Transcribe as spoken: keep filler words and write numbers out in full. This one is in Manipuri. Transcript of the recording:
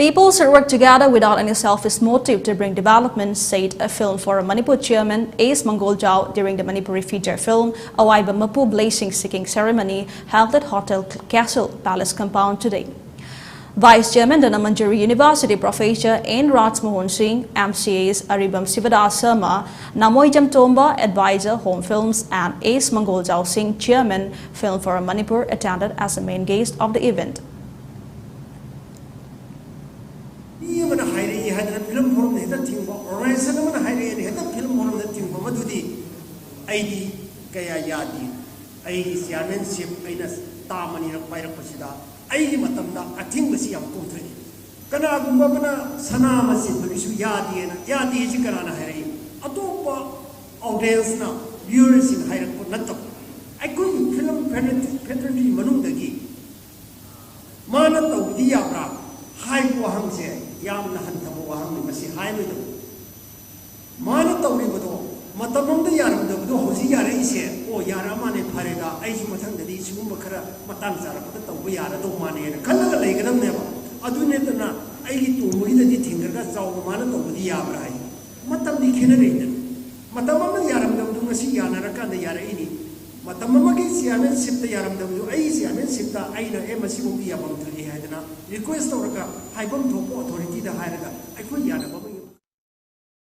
People should work together without any selfish motive to bring development, said a Film for Manipur chairman Ace Mangoljao during the Manipuri feature film Awaiba Mapu Blessing Seeking Ceremony held at Hotel Castle Palace compound today. Vice Chairman Dhanamanjuri University Professor N Raj Mohan Singh, M C As Aribam Sivadas Sharma, Namoijam Tomba, Advisor Home Films, and Ace Mangoljao Singh, Chairman Film for Manipur, attended as the main guest of the event. ꯃꯤ ꯑꯃꯅ ꯍꯥꯏꯔꯛꯏ ꯍꯥꯏꯗꯅ ꯐꯤꯂꯝ ꯐꯣꯔꯝꯗ ꯍꯦꯛꯇ ꯊꯤꯡꯕ, ꯑꯣꯔꯒꯅꯥꯏꯖꯦꯁꯟ ꯑꯃꯅ ꯍꯥꯏꯔꯛꯑꯦꯅ ꯍꯦꯛꯇ ꯐꯤꯂꯝ ꯐꯣꯔꯝꯗ ꯊꯤꯡꯕ, ꯃꯗꯨꯗꯤ ꯑꯩꯗꯤ ꯀꯌꯥ ꯌꯥꯗꯦ꯫ ꯑꯩꯒꯤ ꯆꯤꯌꯥꯔꯃꯦꯟꯁꯤꯞ ꯑꯩꯅ ꯇꯥꯝ ꯑꯅꯤꯔꯛ ꯄꯥꯏꯔꯛꯄꯁꯤꯗ ꯑꯩꯒꯤ ꯃꯇꯝꯗ ꯑꯊꯤꯡꯕꯁꯤ ꯌꯥꯝ ꯀꯣꯝꯊꯣꯛꯏ꯫ ꯀꯅꯥꯒꯨꯝꯕ ꯑꯃꯅ ꯁꯅꯥ ꯑꯃ ꯁꯤꯟꯕꯒꯤꯁꯨ ꯌꯥꯗꯦꯅ, ꯌꯥꯗꯦꯁꯤ ꯀꯅꯥꯅ ꯍꯥꯏꯔꯛꯏ? ꯑꯇꯣꯞꯄ ꯑꯣꯗꯤꯌꯦꯟꯁꯅ, ꯚ꯭ꯌꯨꯋꯔꯁꯤꯡ ꯍꯥꯏꯔꯛꯄ ꯅꯠꯇꯕ, ꯑꯩꯈꯣꯏꯒꯤ ꯐꯤꯂꯝ ꯐꯦꯇꯔꯅꯤꯇꯤ ꯃꯅꯨꯡꯗꯒꯤ ꯃꯥꯅ ꯇꯧꯕꯗꯤ ꯌꯥꯕ꯭ꯔꯥ ꯍꯥꯏꯕ ꯋꯥꯍꯪꯁꯦ ꯌꯥꯝꯅ ꯍꯟꯊꯕ ꯋꯥꯍꯪꯅꯤ꯫ ꯃꯁꯤ ꯍꯥꯏꯔꯣꯏꯗꯕ꯫ ꯃꯥꯅ ꯇꯧꯔꯤꯕꯗꯣ ꯃꯇꯝ ꯑꯃꯗ ꯌꯥꯔꯝꯗꯕꯗꯣ ꯍꯧꯖꯤꯛ ꯌꯥꯔꯛꯏꯁꯦ, ꯑꯣ, ꯌꯥꯔꯛꯑ ꯃꯥꯅꯦ, ꯐꯔꯦꯗ, ꯑꯩꯁꯨ ꯃꯊꯪꯗꯗꯤ ꯁꯤꯒꯨꯝꯕ ꯈꯔ ꯃꯇꯥꯡ ꯆꯥꯔꯛꯄꯗ ꯇꯧꯕ ꯌꯥꯔꯗꯧ ꯃꯥꯅꯦꯅ ꯈꯜꯂꯒ ꯂꯩꯒꯗꯕꯅꯦꯕ꯫ ꯑꯗꯨ ꯅꯠꯇꯅ ꯑꯩꯒꯤ ꯇꯣꯡꯕꯒꯤꯗꯗꯤ ꯊꯤꯡꯈ꯭ꯔꯒ ꯆꯥꯎꯕ ꯃꯥꯅ ꯇꯧꯕꯗꯤ ꯌꯥꯕ꯭ꯔꯥ ꯍꯥꯏ꯫ ꯃꯇꯝꯗꯤ ꯈꯦꯠꯅꯔꯛꯏꯗꯅ꯫ ꯃꯇꯝ ꯑꯃꯗ ꯌꯥꯔꯝꯗꯕꯗꯨ ꯉꯁꯤ ꯌꯥꯅꯔꯀꯥꯟꯗ ꯌꯥꯔꯛꯏꯅꯤ꯫ ꯃꯇꯝ ꯑꯃꯒꯤ ꯆꯤꯌꯥꯔꯃꯦꯟꯁꯤꯞꯇ ꯌꯥꯔꯝꯗꯕꯗꯨ ꯑꯩꯒꯤ ꯆꯤꯌꯥꯔꯃꯦꯟꯁꯤꯞꯇ ꯑꯩꯅ, "ꯑꯦ, ꯃꯁꯤꯐꯥꯎꯗꯤ ꯌꯥꯐꯝ ꯊꯣꯛꯏ" ꯍꯥꯏꯗꯅ ꯔꯤꯀ꯭ꯋꯦꯁ ꯇꯧꯔꯒ ꯍꯥꯏꯐꯝ ꯊꯣꯛꯄ ꯑꯣꯊꯣꯔꯤꯇꯤꯗ ꯍꯥꯏꯔꯒ ꯑꯩꯈꯣꯏ ꯌꯥꯅꯕ